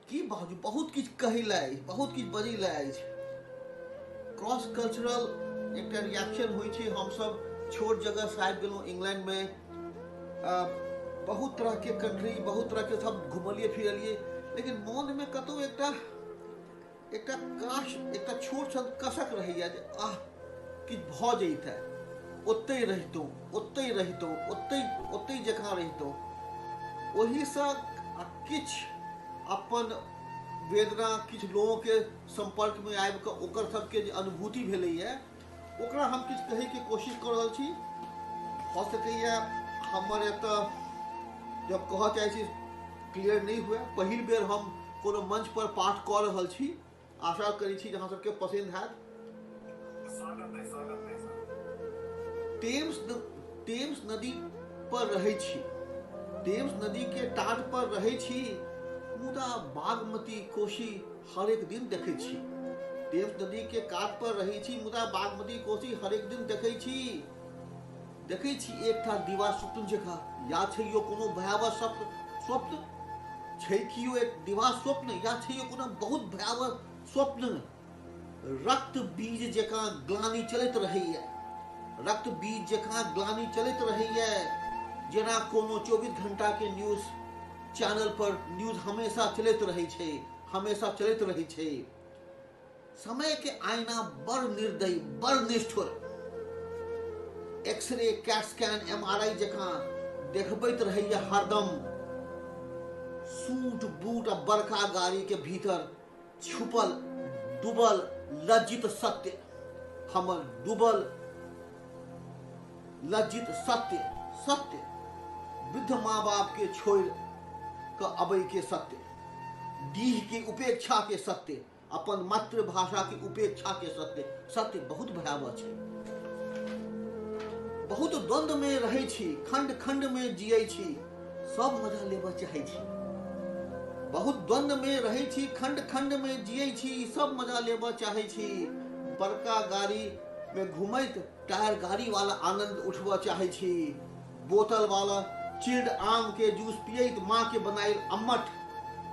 की बाजू, बहुत किछु कहै लए अछि, बहुत किछु बजै लए अछि। क्रॉस कल्चरल एकटा रिएक्शन होइ छै। हमसब छोट जगहसँ आबि गेलहुँ इंग्लैंडमे, बहुत तरहके कंट्री, बहुत तरहके सब घुमलियै फिरलियै, लेकिन मोनमे कतहु एकटा एकटा काश, एकटा छोट सन कसक रहैए जे आह किछु भऽ जैतै, ओतहि रहितहुँ, ओतहि रहितहुँ, ओतहि ओतहि जकाँ रहितहुँ। ओहिसँ आ किछु अपन वेदना किछु लोगोके सम्पर्कमे आबि कऽ ओकर सबके जे अनुभूति भेलैए ओकरा हम किछु कहैके कोशिश कऽ रहल छी। भऽ सकैए हमर एतऽ जब कहऽ चाहै छी क्लियर नहि हुए। पहिल बेर हम कोनो मंच पर पाठ कऽ रहल छी। आशा करै छी जे अहाँ सबके पसन्द हैत। स्वागत है, स्वागत है सर। टेम्स टेम्स नदी पर रहै छी, टेम्स नदी के टाट पर रहै छी, मुदा बागमती कोशी हरेक दिन देखै छी। टेम्स नदी के कात पर रहै छी, मुदा बागमती कोशी हरेक दिन देखै छी। देखै छी एकटा दिवा स्वप्न जकाँ, या छै यो कोनो भयावह स्वप्न, छै कि यो एक दिवा स्वप्न, या छै यो कोनो बहुत भयावह स्वप्न। रक्त बीज जकाँ ग्लानि चलैत रहैए, रक्त बीज जकाँ ग्लानि चलैत रहैए, जेना कोनो 24 घंटा के न्यूज चैनल पर न्यूज हमेशा चलैत रहै छै, हमेशा चलैत रहै छै। समय के आईना बड़ निर्दयी, बड़ निष्ठुर, एक्सरे, कैट स्कैन, एमआरआई जकाँ देखबैत रहैए हरदम। सूट बूट आ बड़का गाड़ी के भीतर छुपल डूबल लज्जित सत्य, हमर डूबल लज्जित सत्य, सत्य वृद्ध माँ बाप के छोड़ के अबै के सत्य, डीह के उपेक्षा के सत्य, अपन मातृभाषा के उपेक्षा के सत्य। सत्य बहुत भयावह छै। बहुत द्वंद्व में रहै छी, खंड खंड में जियै छी, सब मजा लेबऽ चाहै छी। बहुत द्वंद्व में रहै छी, खंड खंड में जियै छी, सब मजा लेबऽ चाहै छी। बड़का गाड़ी में घुमैत टायर गाड़ी वाला आनंद उठबऽ चाहै छी। बोतल वाला चिल्ड आम के जूस पियैत माँ के बनायल अम्मट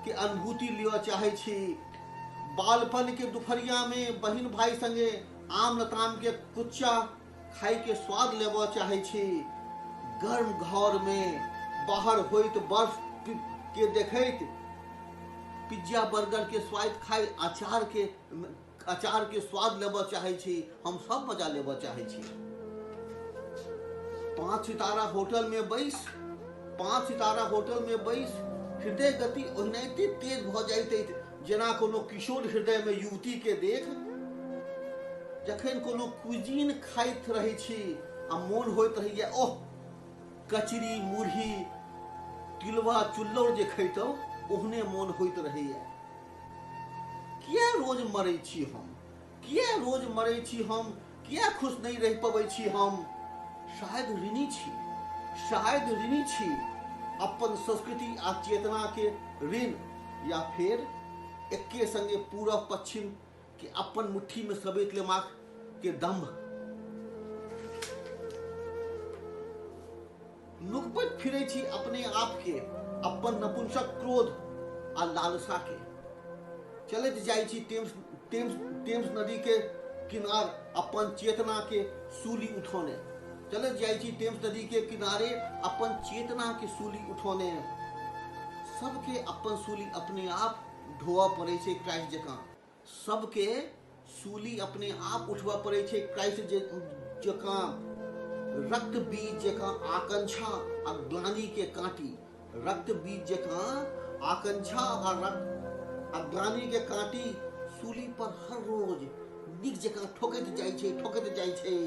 के अनुभूति लिअ चाहै छी। बालपन के दुपहरिया में बहिन भाई संगे आम लताम के कुच्चा खाय के स्वाद लेबऽ चाहै छी। गर्म घर में बाहर होइत बर्फ के देखैत पिज्जा बर्गर के स्वाद खाय अचार के स्वाद लेबऽ चाहै छी। हम सब मजा लेबऽ चाहै छी। 5 सितारा होटल में बैस, 5 सितारा होटल में बैस हृदय गति ओनाहिते तेज भऽ जाइत अछि जेना कोनो किशोर हृदय में युवती के देख। जखन कोनो क्विजीन खाइत रहै छी आ मोन होइत रहैए ओह कचरी मुरही तिलवा चुल्लौर जे खैतौ ओहने मोन होइत रहैए। किया रोज मरै छी हम, किया रोज मरै छी हम, किया खुश नहीं रह पबै छी हम। शायद ऋणी छी, शायद ऋणी छी अपन संस्कृति आ चेतना के ऋण, या फेर एके संगे पूरब पश्चिम के अपन मुट्ठी में समेट लेबाक के दम्भ। नुकबैत फिरै छी अपने आप के, अपन नपुंसक क्रोध आ लालसा के। चलैत जाइ छी टेम्स टेम्स टेम्स नदी के किनार अपन चेतना के सूली उठौने। चलैत जाइ छी टेम्स नदी के किनारे अपन चेतना के सूली उठौने। सबके अपन सूली अपने आप ढोअ पड़ै छै क्राइस्ट जकाँ। सबके सूली अपने आप उठबऽ पड़ै छै क्राइस्ट जकाँ। रक्त बीज जकाँ आकांक्षा आ ग्लानि के काँटी, रक्त बीज जकाँ आकांक्षा आ रक्त आ ग्लानि के काँटी सूली पर हर रोज नीक जकाँ ठोकैत जाइ छै, ठोकैत जाइ छै।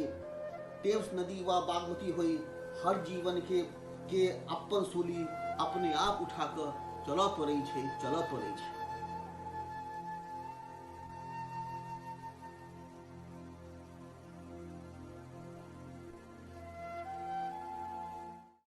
टेम्स नदी वा बागमती होई, हर जीवन के अपन सूली अपने आप उठा कऽ चलऽ पड़ै छै, चलऽ पड़ै छै।